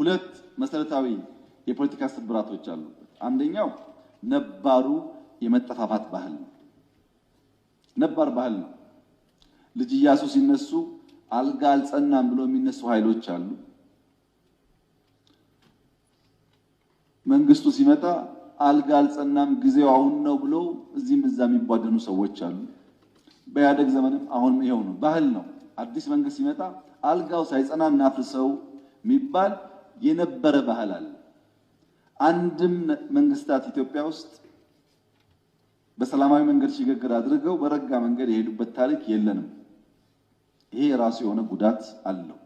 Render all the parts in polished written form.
ሁለት መሰረታዊ የፖለቲካ ስብራቶች አሉበት። አንደኛው ነባሩ የመጠፋፋት ባህል ነው። ነባር ባህል ነው። ልጅ ኢያሱ ሲነሱ አልጋ አልጸናም ብሎ የሚነሱ ኃይሎች አሉ። መንግስቱ ሲመጣ አልጋ አልጸናም ጊዜው አሁን ነው ብሎ እዚህም እዛ የሚቧደኑ ሰዎች አሉ። በኢህአዴግ ዘመንም አሁንም ይኸው ነው፣ ባህል ነው። አዲስ መንግስት ሲመጣ አልጋው ሳይጸና እናፍርሰው የሚባል የነበረ ባህል አለ። አንድም መንግስታት ኢትዮጵያ ውስጥ በሰላማዊ መንገድ ሽግግር አድርገው በረጋ መንገድ የሄዱበት ታሪክ የለንም። ይሄ የራሱ የሆነ ጉዳት አለው።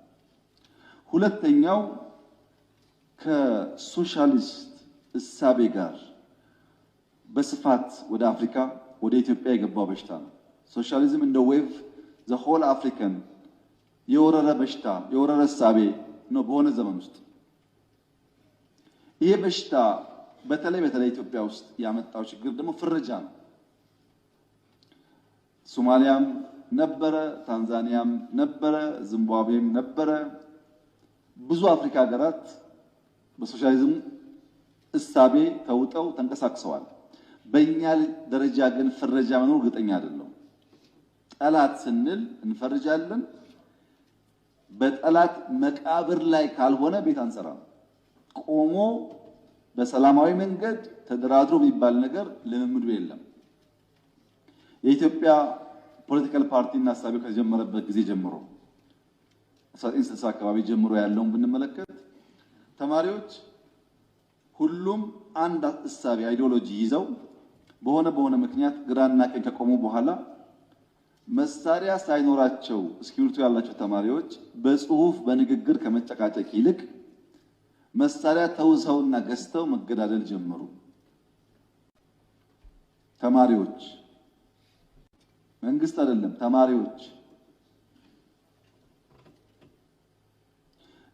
ሁለተኛው ከሶሻሊስት እሳቤ ጋር በስፋት ወደ አፍሪካ ወደ ኢትዮጵያ የገባው በሽታ ነው። ሶሻሊዝም እንደ wave the whole አፍሪካን የወረረ በሽታ የወረረ እሳቤ ነው በሆነ ዘመን ውስጥ። ይሄ በሽታ በተለይ በተለይ ኢትዮጵያ ውስጥ ያመጣው ችግር ደግሞ ፍረጃ ነው። ሶማሊያም ነበረ፣ ታንዛኒያም ነበረ፣ ዚምባብዌም ነበረ። ብዙ አፍሪካ ሀገራት በሶሻሊዝም እሳቤ ተውጠው ተንቀሳቅሰዋል። በእኛ ደረጃ ግን ፍረጃ መኖር እርግጠኛ አይደለሁም። ጠላት ስንል እንፈርጃለን። በጠላት መቃብር ላይ ካልሆነ ቤት አንሰራም። ቆሞ በሰላማዊ መንገድ ተደራድሮ የሚባል ነገር ልምምዱ የለም። የኢትዮጵያ political party እና እሳቤው ከተጀመረበት ጊዜ ጀምሮ 1960 አካባቢ ጀምሮ ያለውን ብንመለከት ተማሪዎች ሁሉም አንድ እሳቤ ideology ይዘው በሆነ በሆነ ምክንያት ግራና ቀኝ ከቆሙ በኋላ መሳሪያ ሳይኖራቸው እስክሪብቶ ያላቸው ተማሪዎች በጽሁፍ በንግግር ከመጨቃጨቅ ይልቅ መሳሪያ ተውሰውና ገዝተው መገዳደል ጀመሩ። ተማሪዎች፣ መንግስት አይደለም፣ ተማሪዎች።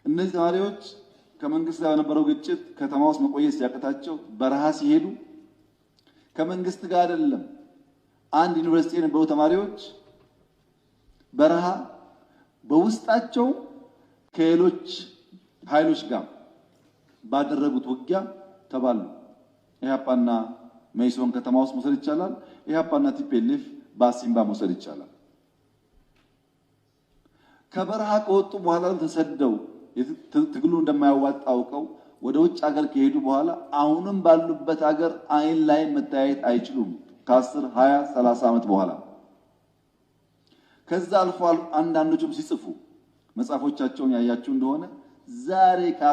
እነዚህ ተማሪዎች ከመንግስት ጋር በነበረው ግጭት ከተማ ውስጥ መቆየት ሲያቅታቸው በረሃ ሲሄዱ ከመንግስት ጋር አይደለም፣ አንድ ዩኒቨርሲቲ የነበሩ ተማሪዎች በረሃ በውስጣቸው ከሌሎች ኃይሎች ጋር ባደረጉት ውጊያ ተባሉ። ኢህአፓና መኢሶን ከተማ ውስጥ መውሰድ ይቻላል። ኢህአፓና TPLF በአሲምባ መውሰድ ይቻላል። ከበረሃ ከወጡ በኋላ ተሰደው ትግሉ እንደማያዋጣ አውቀው ወደ ውጭ ሀገር ከሄዱ በኋላ አሁንም ባሉበት ሀገር አይን ላይ መተያየት አይችሉም። ከ10 20 30 ዓመት በኋላ ከዛ አልፎ አንዳንዶቹም ሲጽፉ መጽሐፎቻቸውን ያያችሁ እንደሆነ ዛሬ ከ40